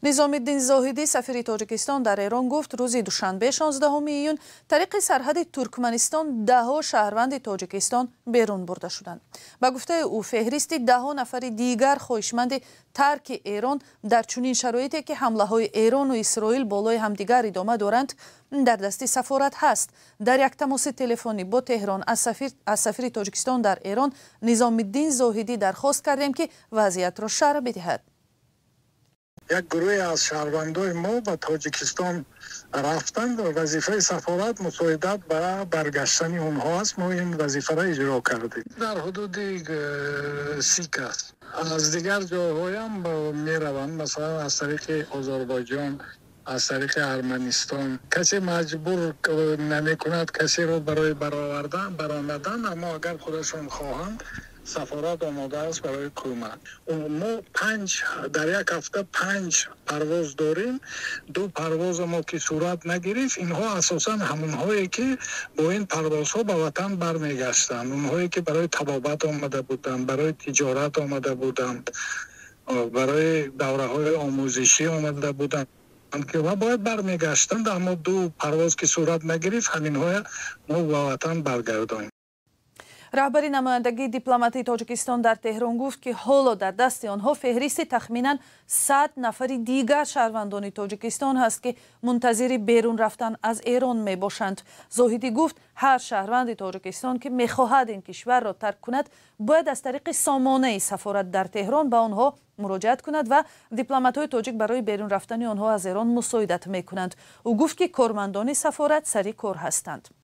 Низомиддин Зоҳидӣ, сафири Тоҷикистон дар Эрон, гуфт, рӯзи душанбе, 16 июн, тариқи сарҳади Туркманистон даҳҳо шаҳрванди Тоҷикистон берун бурда шуданд. Ба гуфтаи ӯ, феҳристи даҳҳо нафари дигар хоҳишманди тарки Эрон дар чунин шароите, ки ҳамлаҳои Эрону Исроил болои ҳамдигар идома доранд, дар дасти сафорат ҳаст. Дар як тамоси телефонӣ бо Теҳрон аз сафири Тоҷикистон дар Эрон Низомиддин Зоҳидӣ дархост кардем, ки вазъиятро шарҳ бидиҳад. Як гурӯҳе аз шаҳрвандои мо ба Тоҷикистон рафтанд. Вазифаи сафорат мусоидат ба баргаштани онҳо аст. Мо ин вазифаро иҷро кардем. Дар ҳудуди 30 кас. Аз дигар ҷойҳоям мераванд, масалан, аз тариқи Озарбойҷон, аз тариқи Арманистон. Касе маҷбур намекунад касеро барои баровардан, баромадан, аммо агар худашон хоҳанд, сафорат омода аст барои кӯмак. Мо панҷ дар як ҳафта панҷ парвоз дорем. Ду парвоза мо ки сурат нагирифт, инҳо асосан ҳамонҳое, ки бо ин парвозҳо ба ватан бармегаштанд, онҳое, ки барои табобат омада буданд, барои тиҷорат омада буданд, барои давраҳои омӯзишӣ омада буданд ва бояд бармегаштанд, аммо ду парвоз ки сурат нагирифт, ҳаминҳоя мо ба ватан баргардонем. Раҳбари намояндагии дипломатии Тоҷикистон дар Теҳрон гуфт, ки ҳоло дар дасти онҳо феҳристи тахминан 100 нафари дигар шаҳрвандони Тоҷикистон ҳаст, ки мунтазири берун рафтан аз Эрон мебошанд. Зоҳидӣ гуфт, ҳар шаҳрванди Тоҷикистон, ки мехоҳад ин кишварро тарк кунад, бояд аз тариқи сомонаи сафорат дар Теҳрон ба онҳо муроҷиат кунад ва дипломатҳои тоҷик барои берун рафтани онҳо аз Эрон мусоидат мекунанд. Ӯ гуфт, ки кормандони сафорат сари кор ҳастанд.